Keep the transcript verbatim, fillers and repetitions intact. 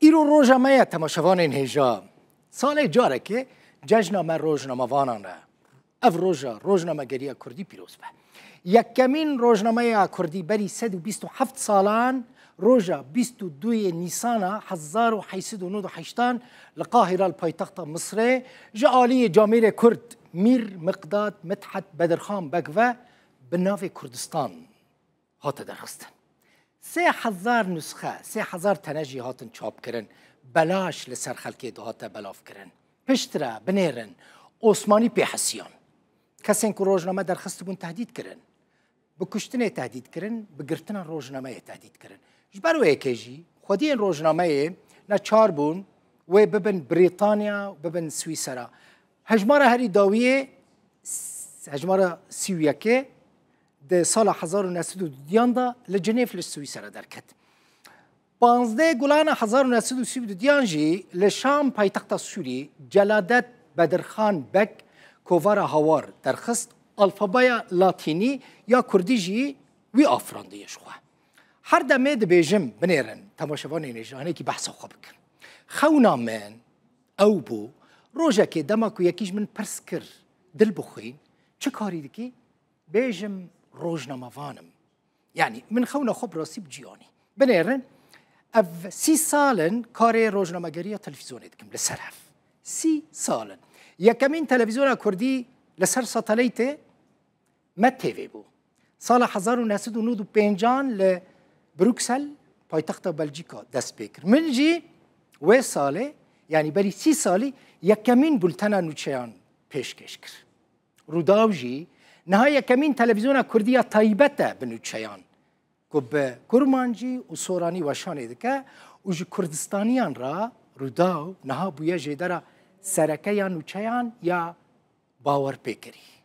Îro roja me ye, temaşevanên hêja. Salê carekê cejna me rojnamevanan e. Ev roja rojnamegeriya kurdî pîroz be. Yekemîn rojnameya kurdî berî sed û bîst û heft salan, roja bîst û duyê Nîsana hezar û heyt sed û nod û heştan li Qahira, li paytexta Misrê, ji aliyê camêrê kurd Mîr Miqdad Midhet Bedirxan Beg ve bi navê Kurdistan hate derxistin. Sê hezar nusxe, sê hezar tene jî hatin çapkirin, belaş li ser xelkê dihate belavkirin. Piştre, binêrin, Osmanî pê hesiyan. Kesên ku rojname derxistibûn tehdît kirin. Bi kuştinê tehdît kirin, bi girtina rojnameyê tehdît kirin. Ji ber wê yekê jî xwediyên rojnameyê neçar bûn wê bibin Brîtanya, bibin Swîsera. Hejmara herî dawiyê, s-, hejmara sî û yekê, di sala hezar û neh sed û dudiyan de li Cinêv li Swîsera derket. Panzdeh Gulana hezar û neh sed û sî û dudiyan jî li Şam, paytexta Sûrî, Celadet Bedirxan Beg kovara Hawar derxist, alfabeya latînî ya kurdî jî wî afirandiye ji xwe. Her demê dibêjim, binêrin, temaşevanên hêja, hinekî behsa xwe bikim. Xewna min ew bû, rojekê dema ku yekî ji min pirs kir, Dilbixwîn, çi karî dikî? Bêjim, rojnamevan im. Yanî min xewna xwe bi rastî bi cî anî. Binêrin, ev sî sal in karê rojnamegeriya televîzyonê dikim li ser hev. Sî sal in. Yekemîn televîzyona kurdî li ser sateleytê Me T V bû. Sala hezar û neh sed û nod û pêncan li Bruksel, paytexta Belcîka, dest pê kir. Min jî wê salê, yanî berî sî salî, yekemîn bultena nûçeyan pêşkêş kir. Rûdaw jî niha yekemîn televîzyona kurdî ya taybet e bi nûçeyan, ku bi kurmancî û soranî weşanê dike û ji kurdistaniyan re Rûdaw niha bûye jêdera sereke ya nûçeyan ya bawerpêkirî.